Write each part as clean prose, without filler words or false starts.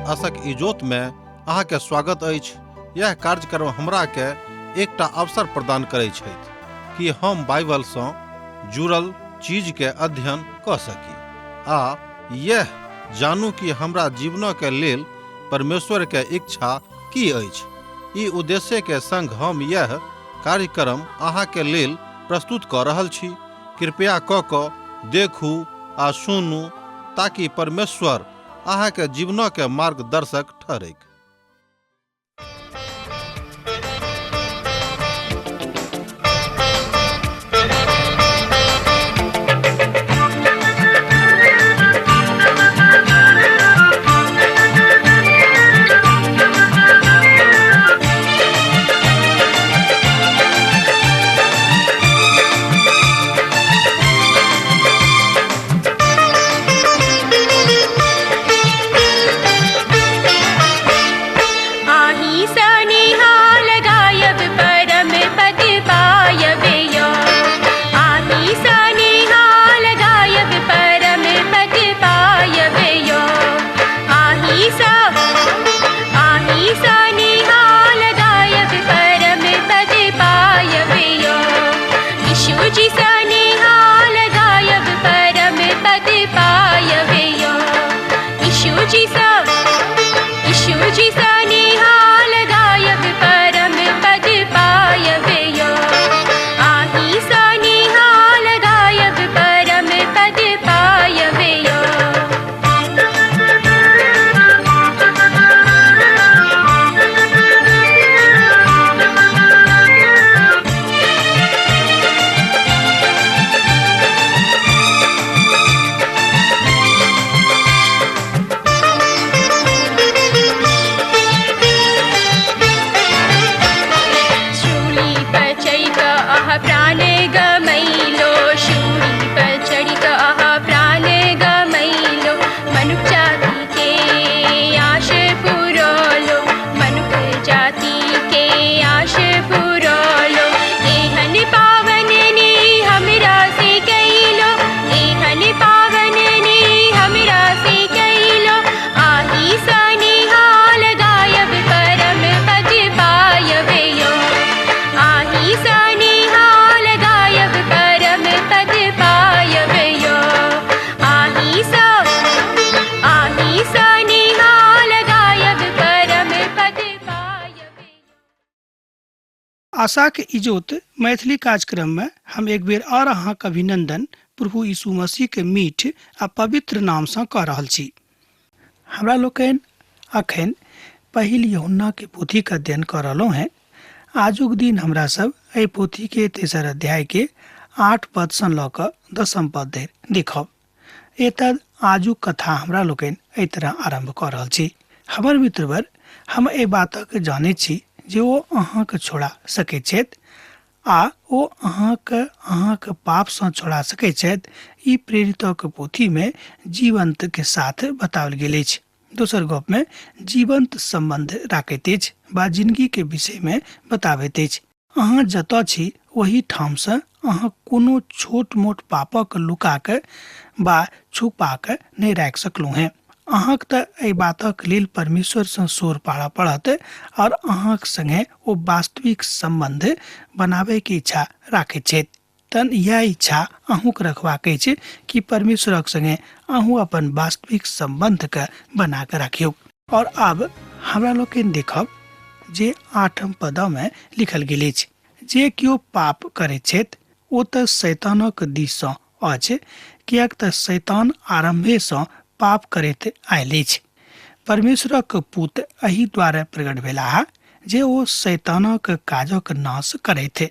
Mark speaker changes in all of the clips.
Speaker 1: आशक इजोत में अहाँ के स्वागत अछि। यह कार्यक्रम हमरा के एकटा अवसर प्रदान करै छथि कि हम बाइबल सँ जुड़ल चीज के अध्ययन कऽ सकी आ यह जानू कि हमरा जीवन के लेल परमेश्वर के इच्छा की अछि। ई उद्देश्य के संग हम यह कार्यक्रम अहाँ के लेल प्रस्तुत कऽ रहल छी। कृपया कऽ कऽ देखू आ सुनू ताकि परमेश्वर अहाँ के जीवन के मार्गदर्शक ठहरैक।
Speaker 2: आही सनिहाल गायब परम पद पायब यो। आही सनिहाल गायब परम पद पायब यो। आही सा आही सनिहाल गायब परम पद पायब यो। यीशु जी सनिहाल गायब परम पद पायब यो। यीशु जी सा यीशु जी सनिहाल गायब परम पद पायब यो। आही सनिहाल गायब परम पद पायब यो। शूली पर चढ़ि कऽ अहाँ प्राण गमैलो। शूली पर चढ़ि कऽ अहाँ प्राण गमैलो। मनुख जाति के आश पुरौलो। मनुख जाति के आश पुरौलो। एहन पावन ने हमरा से कैलो। एहन पावन ने हमरा से कैलो। आही सनिहाल गायब परम पद पायब यो। आही सनिहाल गायब परम पद पायब यो। आही सा आही सनिहाल गायब परम पद पायब।
Speaker 3: आशाक इजोत मैथिली कार्यक्रम में हम एक बेर और अहाँक अभिनंदन प्रभु यीशु मसीह के मीठ आ पवित्र नाम सँ कऽ रहल छी। हमरा लोकनि अखन पहिल यूहन्ना के पोथी के अध्ययन कऽ रहलहुँ हेँ। आजुक दिन हमरा सब एहि पोथी के तेसर अध्याय के 8 पद सँ लऽ कऽ 10 पद धरि देखब। एतद आजुक कथा हमरा लोकनि एहि तरह आरम्भ कऽ रहल छी। हमर मित्रवर, हम एहि बातक जानैत छी जे ओ अहाँके छोड़ा सकैत छथि आ ओ अहाँके अहाँके पाप सँ छोड़ा सकैत छथि। ई प्रेरितक पोथी में जीवंत के साथ बताओल गेल अछि। दोसर गप में जीवंत संबंध राखैत अछि बा जिंदगी के विषय में बताबैत अछि। अहाँ जतऽ छी ओही ठाम सँ अहाँ कोनो छोट मोट पापक लुका के बा छुपा के नहि राखि सकलहुँ हेँ। अहाँक तऽ एहि बातक लेल परमेश्वर सँ सोर पाड़ऽ पड़त और अहाँक संगे ओ वास्तविक संबंध बनाबे के इच्छा राखैत छथि। तन इएह इच्छा अहूँक रखबाक अछि कि परमेश्वरक संगे अहूँ अपन वास्तविक संबंध के बना के राखियौ। और अब हमरा लोकनि देखब जे 8 पद में लिखल गेल अछि, जे केओ पाप करैत छथि ओ तऽ शैतानक दिस सँ अछि, किएक तऽ शैतान आरम्भे सँ पाप करैत आयल अछि। परमेश्वरक पुत एहि द्वारे प्रकट भेलाह जे ओ शैतानक काजक नाश करैत।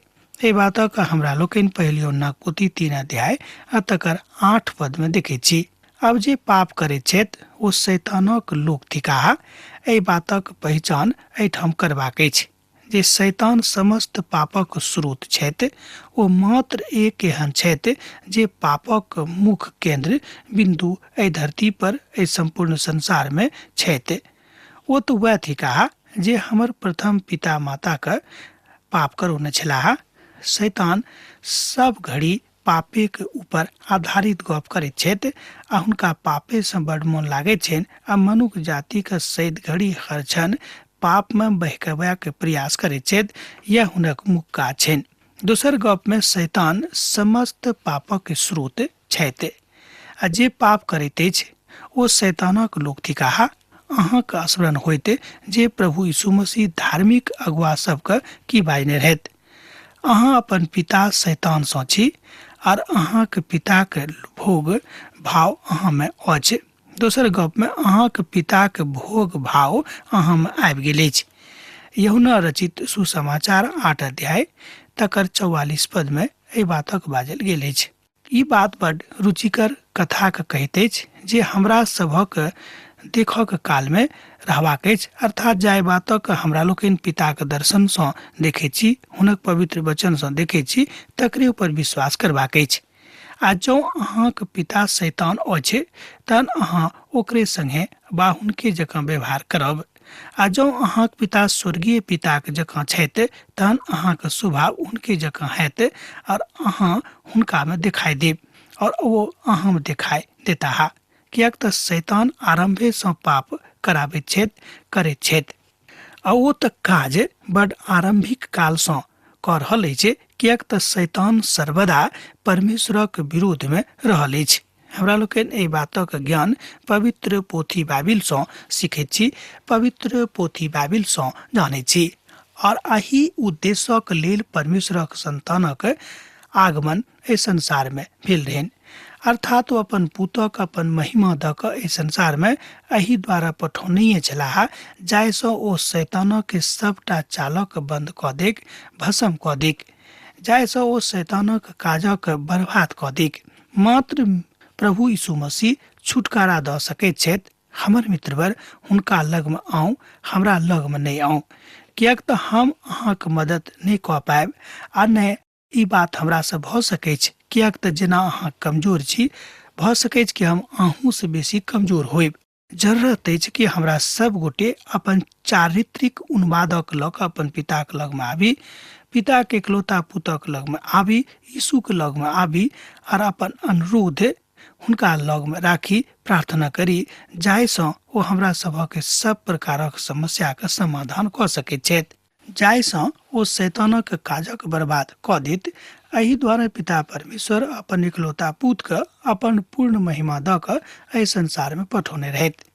Speaker 3: एहि बातक हमरा लोकनि पहिल यूहन्नाक पोथी 3 अध्याय आ तकर 8 पद में देखैत छी। अब जे पाप करैत छथि ओ शैतानक लोक थिकाह। एहि बातक पहिचान एहिठाम करबाक अछि जे शैतान समस्त पापक स्रोत छथि। ओ मात्र एक एहन छथि जे पापक मुख्य केंद्र बिंदु एहि धरती पर एहि संपूर्ण संसार में छथि। ओ तऽ वएह थिकाह जे हमर प्रथम पिता माता के पाप करौने छलाह। शैतान सब घड़ी पापेके ऊपर आधारित गप करैत छथि आ हुनका पापेसँ बड्ड मोन लागैत छनि आ मनुख जातिके सैद घड़ी हर क्षण पापमे बहकबाके प्रयास करैत छथि। यह हुनक मुख्य काज छनि। दोसर गपमे शैतान समस्त पापक स्रोत छथि आ जे पाप करैत अछि ओ शैतानक लोक थिकाह। अहाँके स्मरण होइत जे प्रभु यीशु मसीह धार्मिक अगुआ सबके की बाजने रहथि, अहाँ अपन पिता शैतानसँ छी आर अहाँके पिताके भोग भाव अहाँमे अछि। दोसर गपमे अहाँके पिताके भोग भाव अहाँमे आबि गेल अछि। यूहन्ना रचित सुसमाचार 8 अध्याय तकर 44 पदमे एहि बातक बाजल गेल अछि। ई बात बड रुचिकर कथाके कहैत अछि जे हमरा सभक देखक कालमे रहबाक अछि, अर्थात जाहि बातक हमरा लोकनि पिताक दर्शनसँ देखैत छी, हुनक पवित्र वचनसँ देखैत छी, तकरे ऊपर विश्वास करबाक अछि। आ जँ अहाँक पिता शैतान अछि तहन अहाँ ओकरे संगे वा हुनके जकाँ व्यवहार करब, आ जँ अहाँक पिता स्वर्गीय पिताक जकाँ छथि तहन अहाँक स्वभाव हुनके जकाँ हैत और अहाँ हुनकामे देखाइ देब और ओ अहाँमे देखाइ देताह, किएक तऽ शैतान आरम्भेसँ पाप कराबैत छथि, करैत छथि आ ओ तऽ काज बड आरम्भिक कालसँ कऽ रहल अछि, किएक तऽ शैतान सर्वदा परमेश्वरक विरोधमे रहल अछि। हमरा लोकनि एहि बातक ज्ञान पवित्र पोथी बाइबिलसँ सीखैत छी, पवित्र पोथी बाइबिलसँ जानैत छी और एहि उद्देश्यक लेल परमेश्वरक संतानक आगमन एहि संसारमे भेल रहनि, अर्थात ओ अपन पुतक अपन महिमा दऽ कऽ एहि संसारमे एहि द्वारा पठौनहिए छलाह जाहिसँ ओ शैतानक सबटा चालक बन्द कऽ दैक, भस्म कऽ दैक, जाहिसँ ओ शैतानक काजक बर्बाद कऽ दैक। मात्र प्रभु यीशु मसीह छुटकारा दऽ सकैत छथि। हमर मित्रवर, हुनका लगमे आउ, हमरा लगमे नहि आउ, किएक तऽ हम अहाँके मदद नहि कऽ पायब आ नहि ई बात हमरासँ भऽ सकैछ, किएक तऽ जेना अहाँ कमजोर छी भऽ सकैछ कि हम अहूँसँ बेसी कमजोर होइब। जरूरत अछि कि हमरा सब गोटे अपन चारित्रिक उन्मादक लऽ कऽ अपन पिताक लगमे आबी, पिताके एकलौता पुतक लगमे आबी, यीशुके लगमे आबी आर अपन अनुरोध हुनका लगमे राखी प्रार्थना करी, जाहिसँ ओ हमरा सभक सब प्रकारक समस्याके समाधान कऽ सकैत छथि, जाहिसँ ओ शैतानक काजक बर्बाद कऽ देत। एहि द्वारा पिता परमेश्वर अपन इकलौता पुतके अपन पूर्ण महिमा दऽ कऽ एहि संसारमे पठौने रहथि।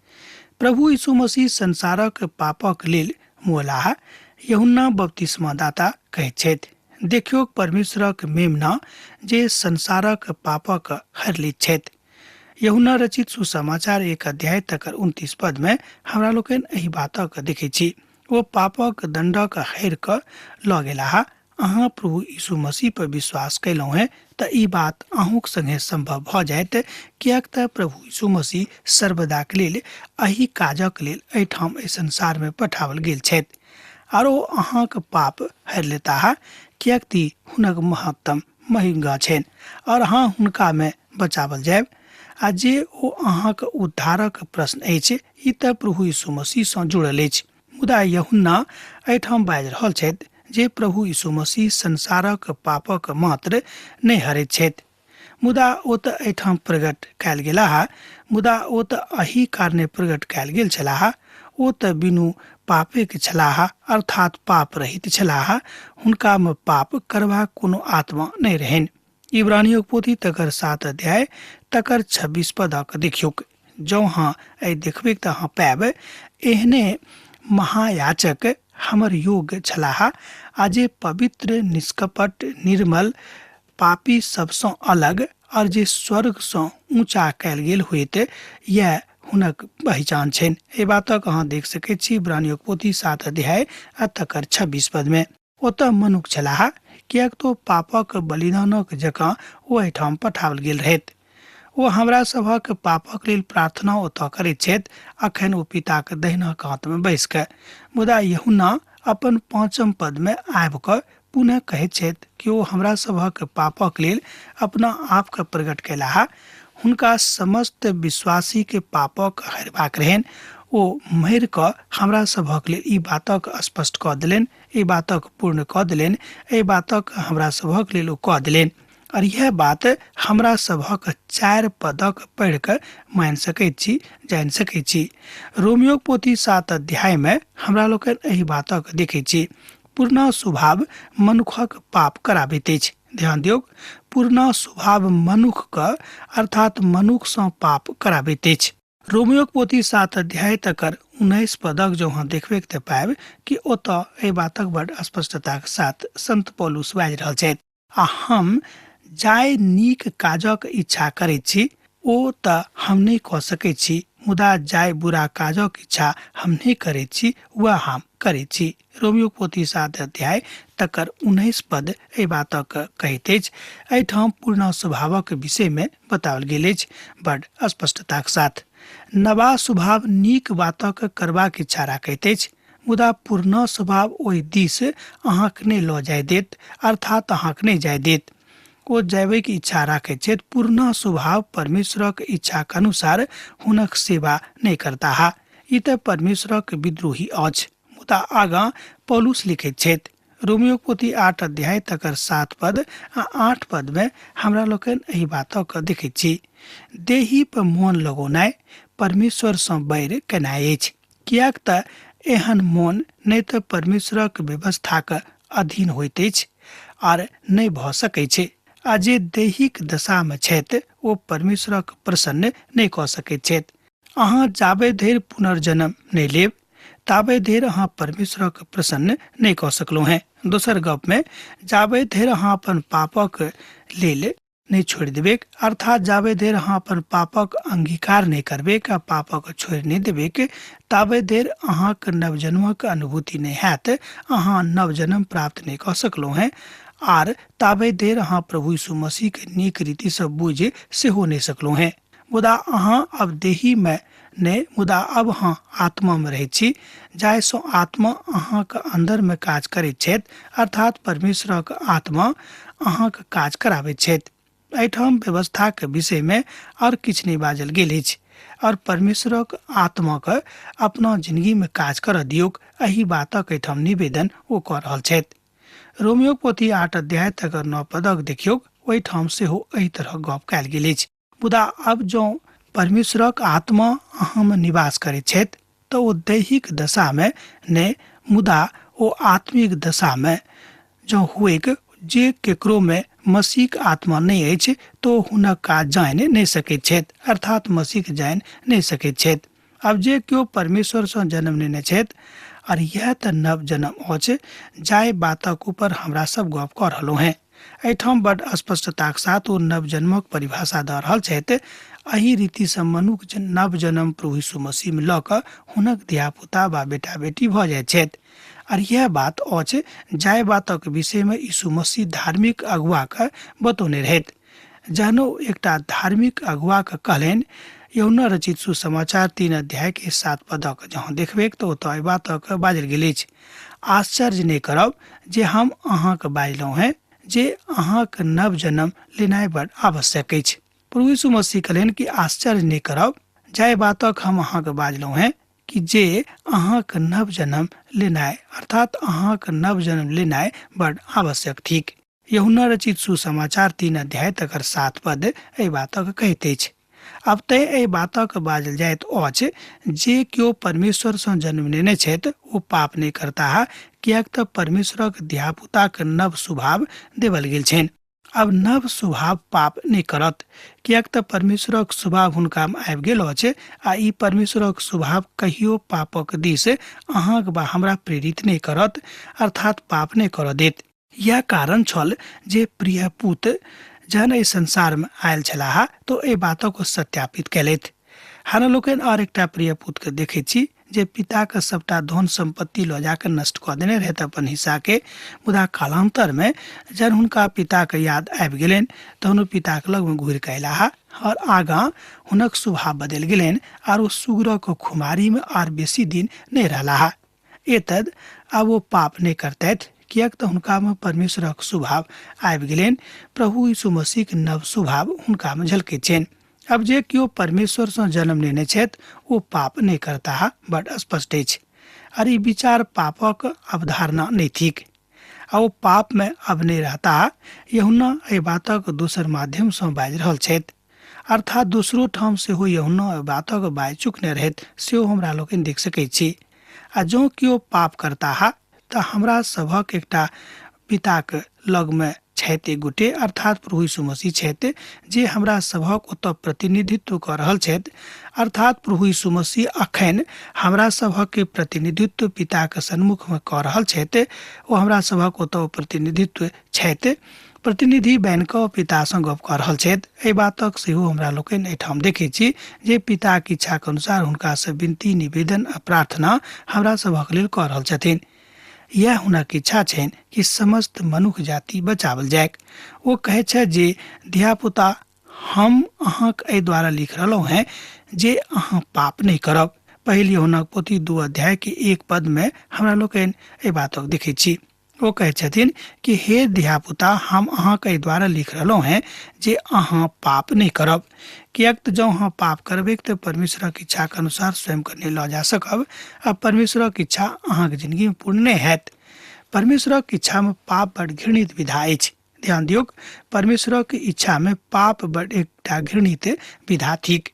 Speaker 3: प्रभु यीशु मसीह संसारक पापक लेल मुअलाह, यूहन्ना बपतिस्मादाता कहैत छथि, देखियौ परमेश्वरक मेमना जे संसारक पापक हरि लैत छथि। यूहन्ना रचित सुसमाचार 1 अध्याय तकर 29 पदमे हमरा लोकनि एहि बातक देखैत छी। ओ पापक दण्डक हरि कऽ लऽ गेलाह। अहाँ प्रभु यीशु मसीह पर विश्वास कयलहुँ हेँ तऽ ई बात अहूँक संगे सम्भव भऽ जायत, किएक तऽ प्रभु यीशु मसीह सर्वदाक लेल एहि काजक लेल एहिठाम एहि संसारमे पठाओल गेल छथि आर ओ अहाँक पाप हरि लेताह, किएक तऽ हुनक महत्तम महिमा छनि और अहाँ हुनकामे बचावल जायब। आ जे ओ अहाँक उद्धारक प्रश्न अछि ई तऽ प्रभु यीशु मसीहसँ जुड़ल अछि। मुदा यूहन्ना एहिठाम बाजि रहल छथि जे प्रभु यीशु मसीह संसारक पापक मात्र नहि हरैत छथि, मुदा ओ तऽ एहिठाम प्रकट कयल गेलाह, मुदा ओ तऽ एहि कारणे प्रकट कयल गेल छलाह, ओ तऽ बिनु पापेके छलाह, अर्थात पाप रहित छलाह, हुनकामे पाप करबाक कोनो आत्मा नहि रहनि। इब्रानियों पोथी तकर 7 अध्याय तकर 26 पदक देखियौक। जँ अहाँ एहि देखबै तऽ अहाँ पायब एहने महायाचक हमर योग्य छलाह आ जे पवित्र निष्कपट निर्मल पापी सबसँ अलग और जे स्वर्गसँ ऊँचा कयल गेल होइत, यैह हुनक पहिचान छनि। एहि बातक अहाँ देख सकैत छी इब्रानियों पोथी 7 अध्याय आ तकर 26 पदमे। ओतऽ मनुख छलाह, किएक तऽ पापक बलिदानक जकाँ ओ एहिठाम पठाओल गेल रहैत। ओ हमरा सभक पापक लेल प्रार्थना ओतऽ करैत छथि, अखन ओ पिताक दहिना कातमे बैस कऽ। मुदा यूहन्ना अपन 5 पदमे आबि कऽ पुनः कहैत छथि कि ओ हमरा सभक पापक लेल अपना आपके प्रकट कयलाह। हुनका समस्त विश्वासीके पापक हरबाक रहनि। ओ मरि कऽ हमरा सभक लेल ई बातक स्पष्ट कऽ देलनि, एहि बातक पूर्ण कऽ देलनि, एहि बातक हमरा सभक लेल ओ कऽ देलनि। और यह बात हमरा सभक 4 पदक पढ़ि कऽ मानि सकैत छी, जानि सकैत छी। रोमियोक पोथी 7 अध्याय में हमरा लोकनि एहि बातक देखैत छी। पुरना स्वभाव मनुखक पाप कराबैत अछि। ध्यान दियौ, पुरना स्वभाव मनुख के अर्थात मनुख सँ पाप कराबैत अछि। रोमियोक पोथी 7 अध्याय तकर 19 पदक जो अहाँ देखबैक तऽ पायब कि ओतऽ एहि बातक बड स्पष्टताक साथ संत पौलुस बाजि रहल छथि, आ हम जाय नीक काजक इच्छा करैत छी ओ तऽ हम नहि कऽ सकैत छी, मुदा जाय बुरा काजक इच्छा हम नहि करैत छी वएह हम करैत छी। रोमियोक पोथी 7 अध्याय तकर 19 पद एहि बातक कहैत अछि। एहिठाम पूर्ण स्वभावक विषयमे बताओल गेल अछि बड स्पष्टताक साथ। नवा स्वभाव नीक बातक करबाक इच्छा राखैत अछि, मुदा पुरना स्वभाव ओहि दिस अहाँके नहि लऽ जाय देत, अर्थात अहाँके नहि जाय देत। ओ जायबैके इच्छा राखैत छथि, पुरना स्वभाव परमेश्वरक इच्छाक अनुसार हुनक सेवा नहि करताह। ई तऽ परमेश्वरक विद्रोही अछि। मुदा आगाँ पौलुस लिखैत छथि, रोमियोक पोथी 8 अध्याय तकर 7 पद आ 8 पद में हमरा लोकनि एहि बातक देखैत छी। देही पर मोन लगौनाइ परमेश्वर सँ बैर केनाइ अछि, किएक तऽ एहन मोन नहि तऽ परमेश्वरक व्यवस्थाक अधीन होइत अछि आर नहि भऽ सकै छै, आ जे दैहिक दशामे छथि ओ परमेश्वरक प्रसन्न नहि कऽ सकैत छथि। अहाँ जाबे धरि पुनर्जन्म नहि लेब ताबे धरि अहाँ परमेश्वरक प्रसन्न नहि कऽ सकलहुँ हेँ। दोसर गपमे, जाबे धरि अहाँ अपन पापक लेल नहि छोड़ि देबेक, अर्थात जाबे धरि अहाँ अपन पापक अंगीकार नहि करबेक आ पापक छोड़ि नहि देबेक, ताबे धरि अहाँक नवजन्मक अनुभूति नहि हैत, अहाँ नवजन्म प्राप्त नहि कऽ सकलहुँ हेँ, आर ताबे धरि अहाँ प्रभु यीशु मसीहके नीक रीतिसँ बुझि सेहो नहि सकलहुँ हेँ। मुदा अहाँ अब देहीमे नहि, मुदा अब अहाँ आत्मामे रहैत छी, जाहिसँ आत्मा अहाँक अन्दरमे काज करैत छथि, अर्थात परमेश्वरक आत्मा अहाँक काज कराबैत छथि। एहिठाम व्यवस्थाक विषयमे आओर किछु नहि बाजल गेल अछि, आओर परमेश्वरक आत्माक अपना जिंदगीमे काज करऽ दियौक, एहि बातक एहिठाम निवेदन ओ कऽ रहल छथि। रोमियोक पोथी 8 अध्याय तकर 9 पदक देखियौक, ओहिठाम सेहो एहि तरहक गप कयल गेल अछि। मुदा अब जँ परमेश्वरक आत्मा अहाँमे निवास करैत छथि तऽ ओ दैहिक दशामे नहि, मुदा ओ आत्मिक दशामे जँ हुएक, जे केकरोमे मसीहक आत्मा नहि अछि तऽ ओ हुनक काज जानि नहि सकैत छथि, अर्थात मसीहक जानि नहि सकैत छथि। आब जे केओ परमेश्वरसँ जन्म लेने छथि, आर इएह तऽ नव जन्म अछि, जाहि बातक ऊपर हमरा सब गप कऽ रहलहुँ हेँ। एहिठाम बड स्पष्टताक साथ ओ नव जन्मक परिभाषा दऽ रहल छथि। एहि रीतिसँ मनुख नव जन्म प्रभु यीशु मसीहमे लऽ कऽ हुनक धियापुता वा बेटा बेटी भऽ जाइत छथि। आर इएह बात अछि जाहि बातक विषयमे यीशु मसीह धार्मिक अगुआके बतौने रहथि। जहन ओ एकटा धार्मिक अगुआके कहलनि, यौना रचित सुसमाचार 3 अध्याय के 7 पदक जहाँ देखबेक तऽ ओतऽ एहि बातक बाजल गेल अछि, आश्चर्य नहि करब जे हम अहाँके बाजलहुँ हेँ जे अहाँक नव जन्म लेनाइ बड़ आवश्यक अछि। प्रभु यीशु मसीह कहलनि कि आश्चर्य नहि करब जाहि बातक हम अहाँके बाजलहुँ हेँ कि जे अहाँक नव जन्म लेनाइ अर्थात अहाँक नव जन्म लेनाइ बड़ आवश्यक थिक। यूहन्ना रचित सुसमाचार 3 अध्याय तकर 7 पद एहि बातक कहैत अछि। आब तैं एहि बातक बाजल जाइत अछि जे केओ परमेश्वर सँ जन्म नेने छथि ओ पाप नहि करताह, किएक तऽ परमेश्वरक धियापुताक नव स्वभाव देवल गेल छनि। आब नव स्वभाव पाप नहि करत, किएक तऽ परमेश्वरक स्वभाव हुनकामे आबि गेल अछि, आ ई परमेश्वरक स्वभाव कहियो पापक दिस अहाँक वा हमरा प्रेरित नहि करत, अर्थात पाप नहि करऽ देत। यैह कारण छल जे प्रिय पुत जहन एहि संसारमे आयल छलाह तऽ एहि बातक ओ सत्यापित केलथि। हमरा लोकनि आओर एकटा प्रिय पुतके देखैत छी जे पिताके सबटा धन सम्पत्ति लऽ जाकऽ नष्ट कऽ देने रहथि अपन हिस्साके, मुदा कालान्तरमे जहन हुनका पिताके याद आबि गेलनि तहन ओ पिताके लगमे घुरि कऽ अयलाह आओर आगाँ हुनक स्वभाव बदलि गेलनि आर ओ सुगरक खुमारीमे आर बेसी दिन नहि रहलाह। एतद आब ओ पाप नहि करतथि, किएक तऽ हुनकामे परमेश्वरक स्वभाव आबि गेलनि। प्रभु यीशु मसीहक नव स्वभाव हुनकामे झलकैत छनि। आब जे केओ परमेश्वरसँ जन्म लेने छथि ओ पाप नहि करताह, बड स्पष्ट अछि। आर ई विचार पापक अवधारणा नहि थिक। आ ओ पापमे आब नहि रहता। यहुना एहि बातक दोसर माध्यमसँ बाजि रहल छथि, अर्थात दोसरो ठाम सेहो यहुना एहि बातक बाजि चुकने रहथि, सेहो हमरा लोकनि देख सकैत छी। आ जँ केओ पाप करताह तऽ हमरा सभक एकटा पिताक लगमे छथि एक गोटे, अर्थात प्रभु यीशु मसीह छथि, जे हमरा सभक ओतऽ प्रतिनिधित्व कऽ रहल छथि। अर्थात प्रभु यीशु मसीह अखन हमरा सभक प्रतिनिधित्व पिताक सन्मुखमे कऽ रहल छथि। ओ हमरा सभक ओतऽ प्रतिनिधित्व छथि, प्रतिनिधि बनि कऽ पितासँ गप कऽ रहल छथि। एहि बातक सेहो हमरा लोकनि एहिठाम देखै छी जे पिताक इच्छाक अनुसार हुनकासँ विनती, निवेदन आ प्रार्थना हमरा सभक लेल कऽ रहल छथिन। इएह हुनक इच्छा छनि कि समस्त मनुख जाति बचावल जाय। ओ कहै छथि जे धियापुता, हम अहाँक एहि द्वारा लिख रहलहुँ हेँ जे अहाँ पाप नहि करब। पहिल यूहन्नाक पोथी 2 अध्याय के 1 पद में हमरा लोकनि एहि बातक देखै छी। ओ कहै छथिन कि हे धियापुता, हम अहाँके एहि द्वारा लिख रहलहुँ हेँ जे अहाँ पाप नहि करब, किएक तऽ जँ अहाँ पाप करबै तऽ परमेश्वरक इच्छाके अनुसार स्वयंके नहि लऽ जा सकब आ परमेश्वरक इच्छा अहाँके जिंदगीमे पूर्ण नहि हैत। परमेश्वरक इच्छामे पाप बड़ घृणित विधा अछि। ध्यान दियौक, परमेश्वरक इच्छामे पाप बड़ एकटा घृणित विधा थिक।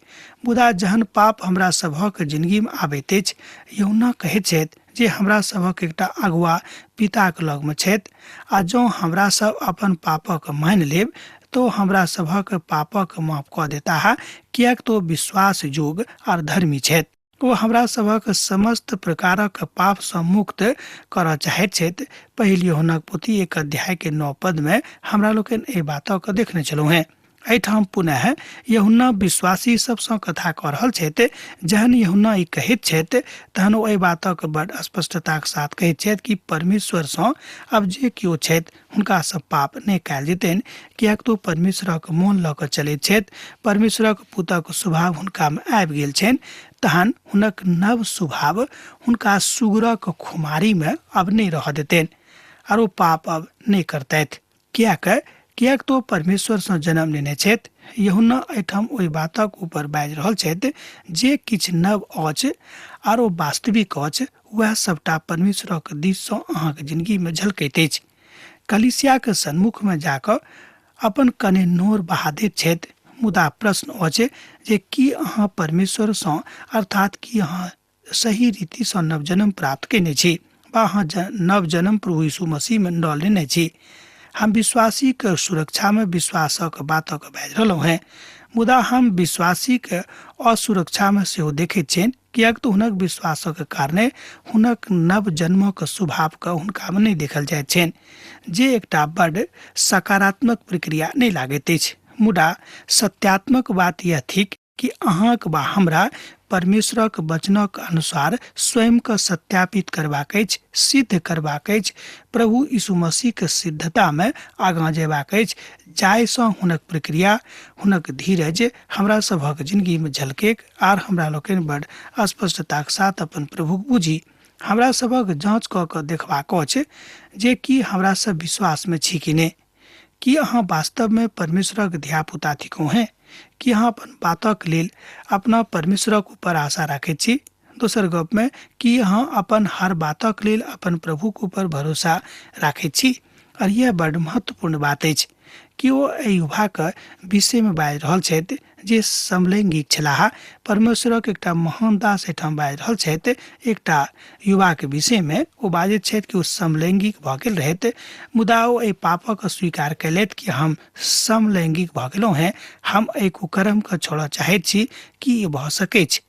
Speaker 3: मुदा जहन पाप हमरा सभक जिंदगीमे आबैत अछि, यहुना कहैत छथि जे हमरा सभक एकटा अगुआ पिताक लगमे छथि आ जँ हमरा सब अपन पापक मानि लेब तो हमरा सभक पापक माफ कऽ देताह, किएक तो विश्वास योग्य आर धर्मी छथि। ओ हमरा सभक समस्त प्रकारक पापसँ मुक्त करऽ चाहैत छथि। पहिल यूहन्नाक पोथी 1 अध्याय के 9 पद में हमरा लोकनि एहि बातक देखने छलहुँ हेँ। एहिठाम पुनः यूहन्ना विश्वासी सबसँ कथा कऽ रहल छथि। जहन यूहन्ना ई कहैत छथि तहन ओ एहि बातक बड़ स्पष्टताक साथ कहैत छथि कि परमेश्वरसँ आब जे केओ छथि हुनकासँ पाप नहि कयल जेतनि, किएक तऽ ओ परमेश्वरक मोन लऽ कऽ चलैत छथि। परमेश्वरक पुतक स्वभाव हुनकामे आबि गेल छनि। तहन हुनक नव स्वभाव हुनका सुगरक खुमारीमे अब नहि रहऽ देतनि आर ओ पाप अब नहि करतथि, किएक किएक तऽ ओ परमेश्वरसँ जन्म लेने छथि। यूहन्ना एहिठाम ओहि बातक ऊपर बाजि रहल छथि जे किछु नव अछि आर ओ वास्तविक अछि, वएह सबटा परमेश्वरक दिससँ अहाँके जिंदगीमे झलकैत अछि। कलीसियाके सन्मुखमे जाकऽ अपन कने नोर बहा दैत छथि। मुदा प्रश्न अछि जे की अहाँ परमेश्वरसँ, अर्थात की अहाँ सही रीतिसँ नवजन्म प्राप्त कयने छी वा अहाँ नवजन्म प्रभु यीशु मसीहमे लऽ लेने छी? हम विश्वासीके सुरक्षामे विश्वासक बातक बाजि रहलहुँ हेँ, मुदा हम विश्वासीके असुरक्षामे सेहो देखैत छियनि, किएक तऽ हुनक विश्वासक कारणे हुनक नव जन्मक स्वभावके हुनकामे नहि देखल जाइत छनि, जे एकटा बड्ड सकारात्मक प्रक्रिया नहि लागैत अछि। मुदा सत्यात्मक बात यह थिक कि अहाँक वा हमरा परमेश्वरक वचनक अनुसार स्वयंके सत्यापित करबाक अछि, सिद्ध करबाक अछि, प्रभु यीशु मसीहके सिद्धतामे आगाँ जयबाक अछि, जाहिसँ हुनक प्रक्रिया, हुनक धीरज हमरा सभक जिंदगीमे झलकेक आर हमरा लोकनि बड़ स्पष्टताक साथ अपन प्रभुक बुझी। हमरा सभक जाँच कऽ कऽ देखबाक अछि जे की हमरा सब विश्वासमे छी कि नहि। की अहाँ वास्तवमे परमेश्वरक धियापुता थिकहुँ हेँ? की अहाँ अपन बातक लेल अपना परमेश्वरक ऊपर आशा राखैत छी? दोसर गपमे, की अहाँ अपन हर बातक लेल अपन प्रभुक ऊपर भरोसा राखैत छी? आओर यह बड़ महत्वपूर्ण बात अछि कि ओ एहि युवाक विषयमे बाजि रहल छथि जे समलैंगिक छलाह। परमेश्वरक एकटा महान दास एहिठाम बाजि रहल छथि एकटा युवाके विषयमे। ओ बाजैत छथि कि ओ समलैंगिक भऽ गेल रहथि, मुदा ओ एहि पापक स्वीकार कयलथि कि हम समलैंगिक भऽ गेलहुँ हेँ, हम एहि कुकर्मके छोड़ऽ चाहैत छी। की ई भऽ सकैछ?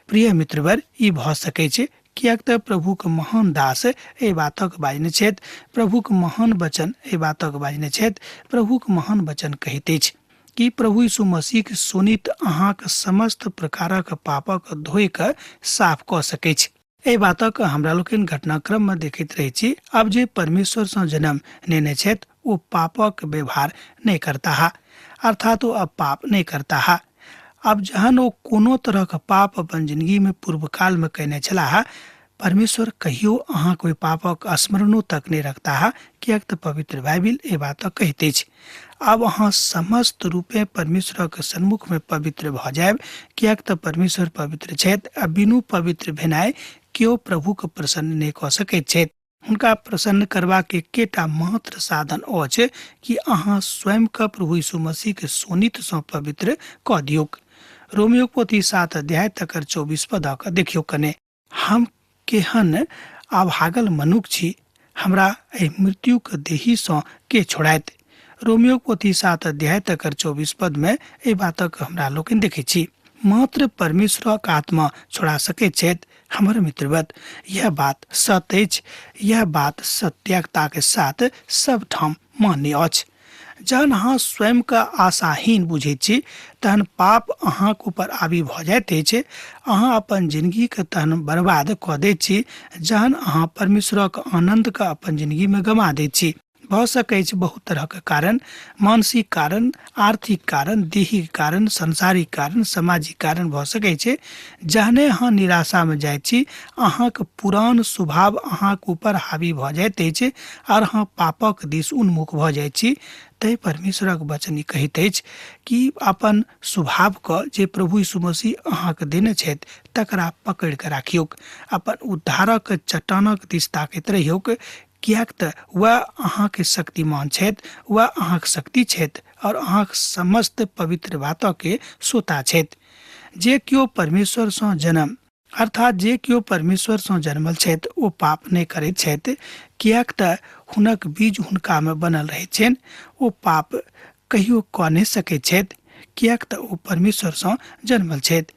Speaker 3: प्रिय मित्रवर, ई भऽ सकैछ, किएक तऽ प्रभुक महान दास एहि बातक बाजने छथि। प्रभुक महान वचन एहि बातक बाजने छथि। प्रभुक महान वचन कहैत अछि कि प्रभु यीशु मसीहक शोणित अहाँक समस्त प्रकारक पापक धोइ कऽ साफ कऽ सकैछ। एहि बातक हमरा लोकनि घटनाक्रममे देखैत रहै छी। आब जे परमेश्वरसँ जन्म नेने छथि ओ पापक व्यवहार नहि करताह, अर्थात ओ अब पाप नहि करताह। आब जहन ओ कोनो तरहक पाप अपन जिंदगीमे पूर्व कालमे कयने छलाह, परमेश्वर कहियो अहाँक ओहि पापक स्मरणो तक नहि रखताह, किएक तऽ पवित्र बाइबिल एहि बातक कहैत अछि। आब अहाँ समस्त रूपे परमेश्वरक सन्मुखमे पवित्र भऽ जायब, किएक तऽ परमेश्वर पवित्र छथि आ बिनु पवित्र भेनाइ केओ प्रभुके प्रसन्न नहि कऽ सकैत छथि। हुनका प्रसन्न करबाक एकेटा मात्र साधन अछि कि अहाँ स्वयंके प्रभु यीशु मसीहके शोणितसँ पवित्र कऽ दियौक। रोमियो पोथी 7 अध्याय तकर 24 पदक देखियौ कने। हम केहन अभागल मनुख छी, हमरा एहि मृत्युक देहीसँ के छोड़ायत? रोमियो पोथी 7 अध्याय तकर 24 पदमे एहि बातक हमरा लोकनि देखै छी। मात्र परमेश्वरक आत्मा छोड़ा सकैत छथि। हमर मित्रवत, यह बात सत्य अछि। यह बात सत्यता के साथ सब ठाम मान्य अछि। जहन अहाँ स्वयंके आशाहीन बुझैत छी तहन पाप अहाँके ऊपर आबि भऽ जाइत अछि। अहाँ अपन जिनगीके तहन बर्बाद कऽ दैत छी जहन अहाँ परमेश्वरक आनन्दके अपन जिनगीमे गमा दैत छी। भऽ सकैछ बहुत तरहक कारण, मानसिक कारण, आर्थिक कारण, दैहिक कारण, सांसारिक कारण, सामाजिक कारण भऽ सकै छै। जहने अहाँ निराशामे जाइत छी अहाँके पुरान स्वभाव अहाँके ऊपर हावी भऽ जाइत अछि आर अहाँ पापक दिस उन्मुख भऽ जाइत छी। तै परमेश्वरक वचन ई कहैत अछि कि अपन स्वभावके जे प्रभु यीशु मसीह अहाँके देने छथि तकरा पकड़ि कऽ राखियौक। अपन उद्धारक चट्टानक दिस ताकैत रहियौक, किएक तऽ वएह अहाँके शक्तिमान छथि, वएह अहाँके शक्ति छथि और अहाँके समस्त पवित्र बातके सोता छथि। जे केओ परमेश्वरसँ जन्म अर्थात जे केओ परमेश्वरसँ जन्मल छथि ओ पाप नहि करैत छथि, किएक तऽ हुनक बीज हुनकामे बनल रहैत छनि। ओ पाप कहियो कऽ नहि सकैत छथि, किएक तऽ ओ परमेश्वरसँ जन्मल छथि।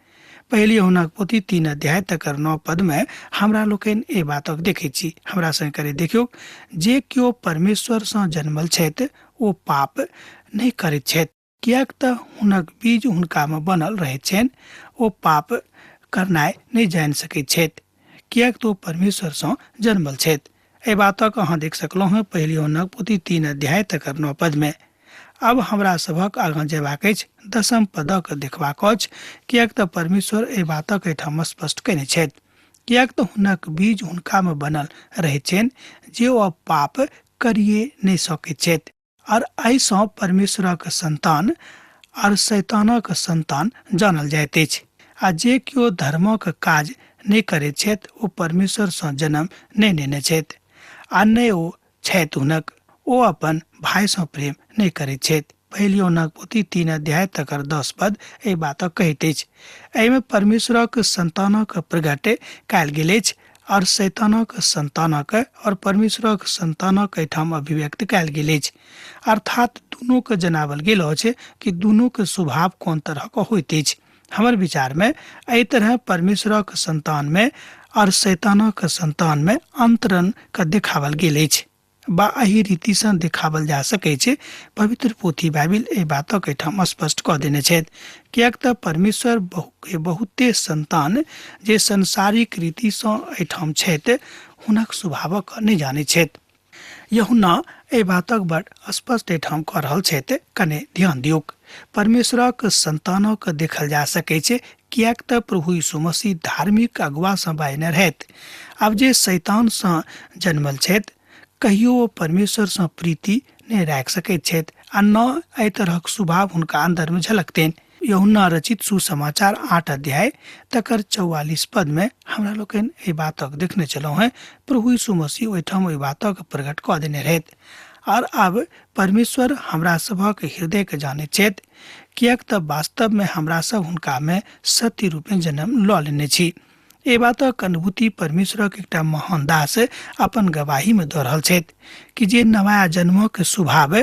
Speaker 3: पहिले हुनक पोथी 3 अध्याय तकर 9 पदमे हमरा लोकनि एहि बातक देखै छी। हमरा संग करे देखियौ, जे केओ परमेश्वरसँ जन्मल छथि ओ पाप नहि करैत छथि, किएक तऽ हुनक बीज हुनकामे बनल रहैत छनि। ओ पाप करनाइ नहि जानि सकैत छथि, किएक तऽ ओ परमेश्वरसँ जन्मल छथि। एहि बातक अहाँ देख सकलहुँ हेँ पहिले हुनक पोथी 3 अध्याय तकर 9 पदमे। आब हमरा सभक आगाँ जयबाक अछि, 10 पदक देखबाक अछि, किएक तऽ परमेश्वर एहि बातक एहिठाम स्पष्ट कयने छथि। किएक तऽ हुनक बीज हुनकामे बनल रहैत छनि जे ओ पाप करिए नहि सकैत छथि। आर एहिसँ परमेश्वरक संतान आर शैतानक संतान जानल जाइत अछि। आ जे केओ धर्मक काज नहि करैत छथि ओ परमेश्वरसँ जन्म नहि नेने छथि आ नहि ओ छथि हुनक। ओ अपन भाइसँ प्रेम नहि करैत छथि। पहिल यूहन्नाक पोथी 3 अध्याय तकर 10 पद एहि बातक कहैत अछि। एहिमे परमेश्वरक संतानक प्रगट कयल गेल अछि और शैतानक संतानक और परमेश्वरक संतानक एहिठाम अभिव्यक्त कयल गेल अछि। अर्थात दुनूके जनावल गेल अछि कि दुनूके स्वभाव कोन तरहक होइत अछि। हमर विचारमे एहि तरह परमेश्वरक संतानमे और शैतानक संतानमे अंतरण के देखावल गेल अछि बा एहि रीतिसँ देखावल जा सकै छै। पवित्र पोथी बाइबिल एहि बातक एहिठाम स्पष्ट कऽ देने छथि, किएक तऽ परमेश्वर बहुते संतान जे संसारिक रीतिसँ एहिठाम छथि हुनक स्वभावक नहि जानैत छथि। यूहन्ना एहि बातक बड़ स्पष्ट एहिठाम कऽ रहल छथि। कने ध्यान दियौक, परमेश्वरक संतानक देखल जा सकै छै, किएक तऽ प्रभु यीशु मसीह धार्मिक अगुवासँ बाजने रहथि। आब जे शैतानसँ जन्मल छथि कहियो ओ परमेश्वरसँ प्रीति नहि राखि सकैत छथि आ न एहि तरहक स्वभाव हुनका अन्दरमे झलकतनि। यूहन्ना रचित सुसमाचार 8 अध्याय तकर 44 पदमे हमरा लोकनि एहि बातक देखने छलहुँ हेँ। प्रभु यीशु मसीह ओहिठाम ओहि बातक प्रकट कऽ देने रहथि। और आब परमेश्वर हमरा सभक हृदयके जानैत छथि, किएक तऽ वास्तवमे हमरा सब हुनकामे सत्य रूपे जन्म लऽ लेने छी। एहि बातक अनुभूति परमेश्वरक एकटा महान दास अपन गवाहीमे दऽ रहल छथि कि जे नया जन्मक स्वभाव,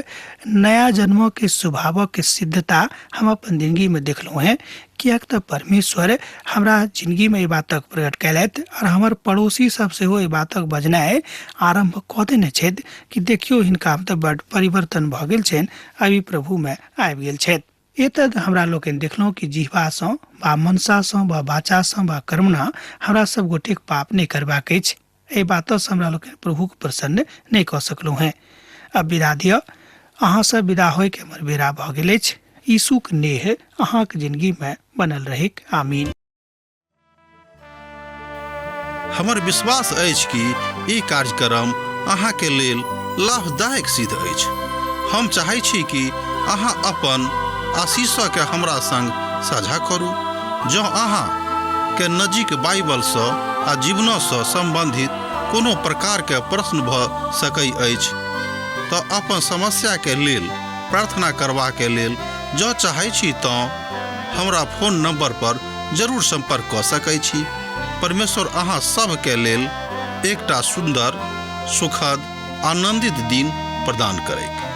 Speaker 3: नया जन्मक स्वभावक सिद्धता हम अपन जिंदगीमे देखलहुँ हेँ, किएक तऽ परमेश्वर हमरा जिंदगीमे एहि बातक प्रकट कयलथि और हमर पड़ोसी सब सेहो एहि बातक बजनाइ आरम्भ कऽ देने छथि कि देखियौ हिनकामे तऽ बड्ड परिवर्तन भऽ गेल छनि, अभी प्रभुमे आबि गेल छथि। एतद हमरा लोकनि देखलहुँ कि जिह्वासँ वा मनसासँ वा वाचासँ वा कर्मणा हमरा सब गोटेक पाप नहि करबाक अछि। एहि बातसँ हमरा लोकनि प्रभुक प्रसन्न नहि कऽ सकलहुँ हेँ। अब विदा दिअ, अहाँसँ विदा होइके हमर बेरा भऽ गेल अछि। यीशुक नेह अहाँक जिंदगीमे बनल रहैक। आमीन।
Speaker 1: हमर विश्वास अछि कि ई कार्यक्रम अहाँके लेल लाभदायक सिद्ध अछि। हम चाहै छी कि अहाँ अपन आशीषके हमरा संग साझा करू। जँ अहाँ के नजीक बाइबलसँ आ जीवनसँ सम्बन्धित कोनो प्रकारके प्रश्न भऽ सकै अछि तऽ अपन समस्याके लेल प्रार्थना करबाके लेल जँ चाहै छी तँ हमरा फोन नंबर पर जरूर संपर्क कऽ सकै छी। परमेश्वर अहाँ सभके लेल एकटा सुन्दर, सुखद, आनंदित दिन प्रदान करैक।